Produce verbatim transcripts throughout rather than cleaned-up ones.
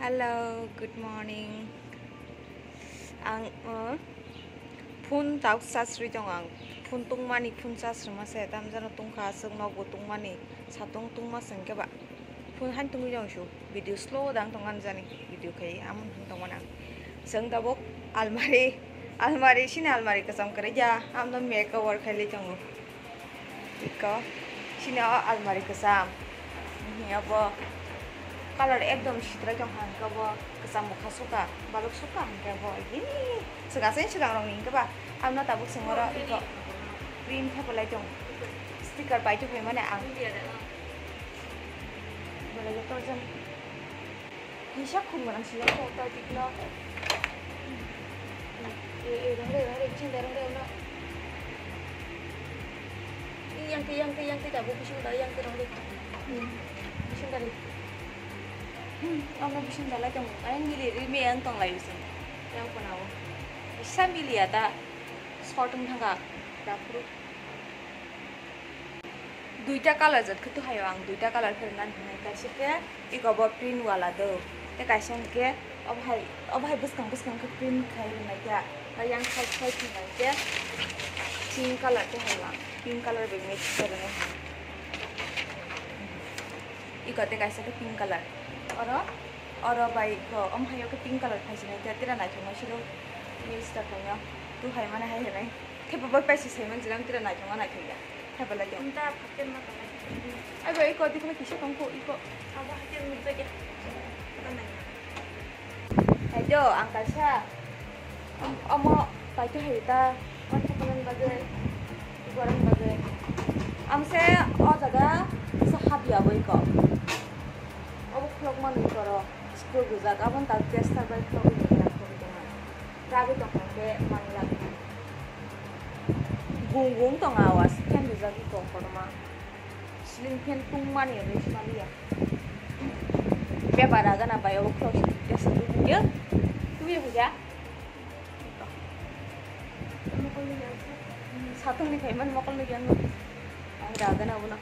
Hello, good morning. Ang, uh, phone tabuk charge rwi tongo ang. Phone tungmani phone charge rwma se, tamjano tungkha, aswk nokbo tungmani, satung tungma se hwnkhe ba. Phone han tungwi tongo su, video slow dang tongmani jani, video khai amon han tongmani ang. Chwng tabuk almari, almari, sini almari kwcham kwrwi ya, amno makeover khailai tongo. Iko, sini o almari kwcham. Ni abo color ekdom sitrai tong kha, hwnkhe bo kwcham mokha suka, baluk suka hwnkhe bo. Ini swkang se swkang rok ni hwnkhe ba, amno tabuk swng oro iko print khe bolai tong. Sticker pai tong phaimani ang. Bolai ya torjani. Kisa khum gwnang sijak kho, ta tikno. E, e, rang re, rang re, bising da rang re, ono. Yang te, yang te, yang te, tabuk bising da, yang te rang re. Hmm, bising da re. Hmm, ono bising da lai tong, ayang gili, ri mi ayang tong lai bising. Yang kono o. Bisa mili ya ta, short wng thang kha, dapur. Duita color jat khe to hayo ang, duita color khe rwnani hwnwi, kaisa khe iko bo print wala do, tei kaisa hwnkhe obo hai, obo hai bwskang bwskang khe print khai rwnai khe, ba yang side side hwnai khe pink color khe hai ang, pink color bai mix khe rwnai hwnwi. Iko tei kaisa khe pink color, oro, oro bai iko omo hai o khe pink color phai sinai khe tira naithok nai siro mix ta khaina, tu hai mani hai hwnai. Thepa bai paisa saiman jila tira naithok ma naithok ya. Thepa lai tong. Unta phater ma tongnai. Ai bai iko dikma kisa tong kho iko. Abo hater nukjak ya. Hai do ang kaisa. Am-, amo paito hai ta. Paito kanan bagwi. Gorang bagwi. Amse o jaga sa hapya bo iko. Abo khulok manwi koro. Screw rijak, aboni tak tester bai khulogwi tongkha, khulogwi tongkha. Ragwi tongkha hwnkhe manlak. Gung gung tong awas, fan rijak iko kotorma. Ceiling fan tungmani rwi swnamliya. Bepar agana bai obo khulok tester tubui tubui ya. Satung ni phaimani mokol nukya ang. Ang ragana abono.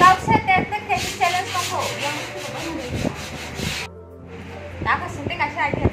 Tau se tek tek khe challenge tongkho, yang sini bang ni. Taka sinte kaisa idea.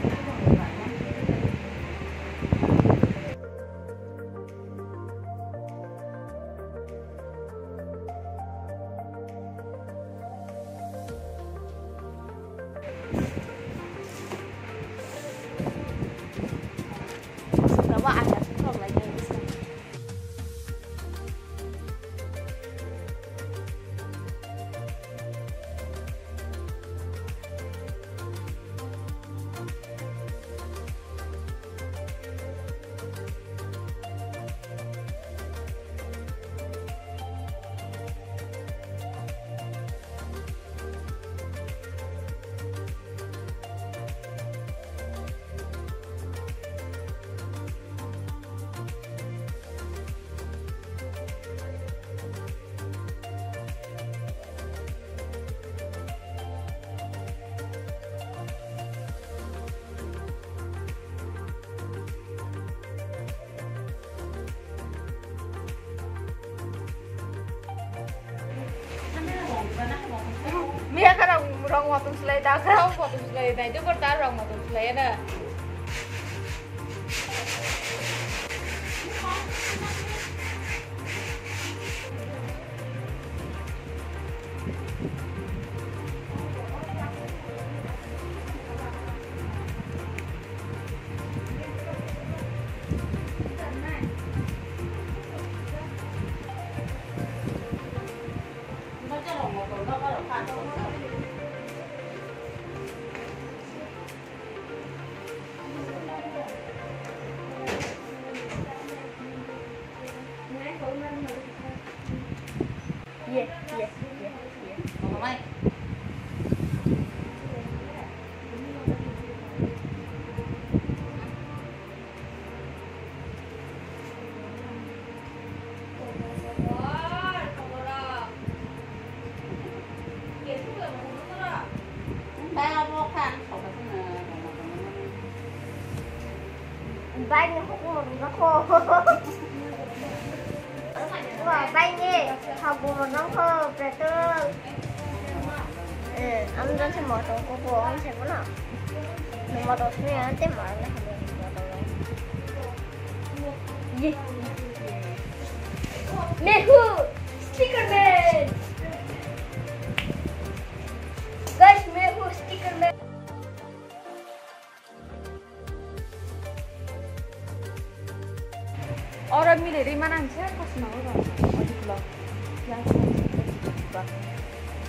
Motom slai dagra, motom slai nai, jobor dar rok motom slai na. Ye, ye, ye, ye. Bai ni hukumu rwna kho. Wa, bai ni habu rwna kho, petrol. Eh, ang jan se motor ko bo, ang se bo na. Motor se ya, te mar na habu motor. Ye. Mehu, sticker man. Guys, Mehu, sticker man. Oro miliri manang se kosma oro. Ojiblo. Yang sa.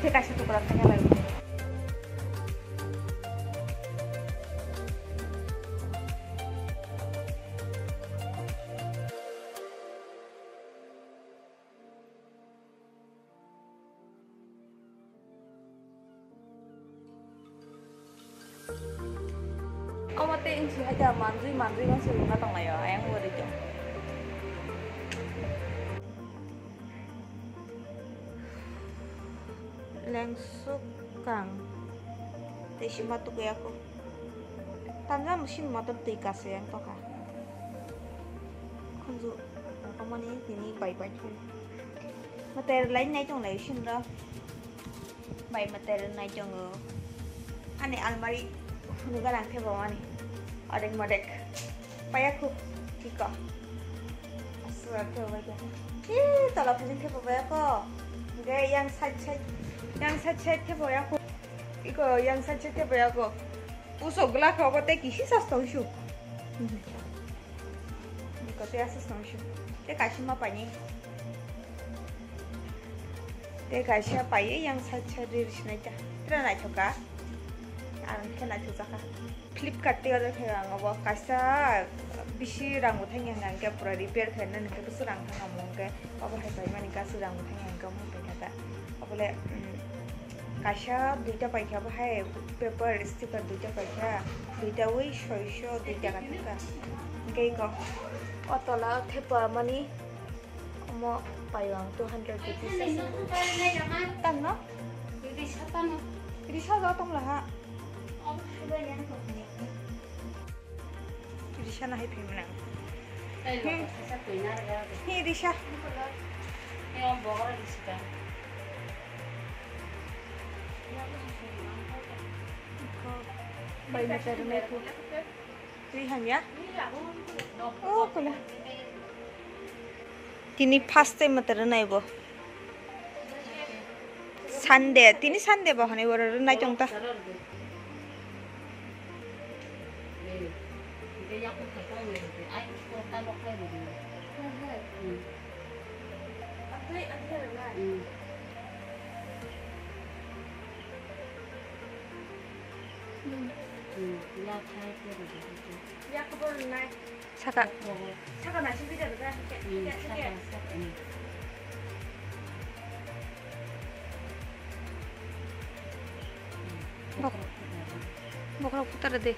Te kaisa tukra kanya lai. Omo tei wngsi hai da manjui manjui ma se wngna tonglaio ayang bo ri tong. Lengsuk kang tei sima tukuya ko. Tamjani sini motom twi kasu yang toka. Khunju tongmani tini bai bai khe. Mater lai nai tong lai sini ro. Bai mater nai tongo. Ani almari hunu garang khe bo mani. Odek modek. Paya khuk thiko. Aswk khe bo bai khe. Hi tola phajing khe bo bai ko. Ge yang side side. Yang side side khe bo ya ko. Iko yang side side khe bo ya ko. Puso glak rogo tei kisi sas tong su. Iko tei asas tong su. Tei kaisa ma paini. Tei kaisa paye yang side side ri sinai ta. Tera naithoka. Ang khe naithok jaka. Flipkart tei order khe ang obo kaisa bisi rang bo thang yang hingke pura repair khe nani khe bisi rang thang amo hingke obo hai paimani kaisa rang bo thang yang hingke omo pai kha ta. Obole, mm, Kaisa duita paikha, bo hai paper sticker duita paikha, duita wi soiso duita kathangkha. Hingke iko o tola thepa mani omo paio ang two hundred rupees asa. Tang no? Risa ja tong laha. Risa na hai phimna. Hi, Risa. Bai meter meter. Twi hamya? Oh, kula. Tini first time meter nai bo. Sunday, tini Sunday bo hwnwi oro rwnai tong ta. Saka. Saka na sini dia. Bok. Bokrok putar de.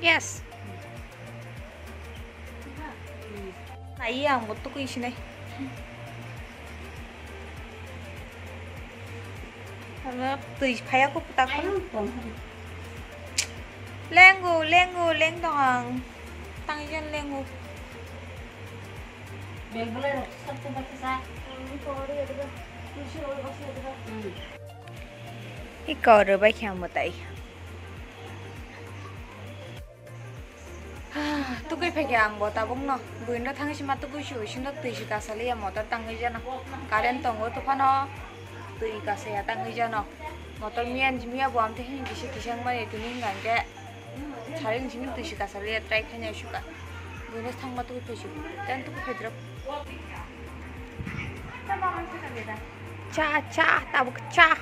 Yes. Nai ang bo tukui sinai. Ano twi phaya ko puta ko. Lengu, lengu, leng dong ang. Tangjan lengu. Bel bulai rok sab tu baksa. Hmm. Iko rwbai khe ang mwtai. Tukui phaikha ang bo tabukno. Buino thangwi sima tukui sui sino twi si kasaliya motor tangwi jano. Current tongo tufano twi kasaya tangwi jano. Motor miyan jimiya bo amtwi hini kisa kisa wngmani tini hwnka hwnkhe. Saring simi twi si kasaliya try khaina suka. Buino thangma tukui phaisuk. Ten tukui phaidrop. Cha cha tabuk cha.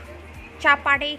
Cha party.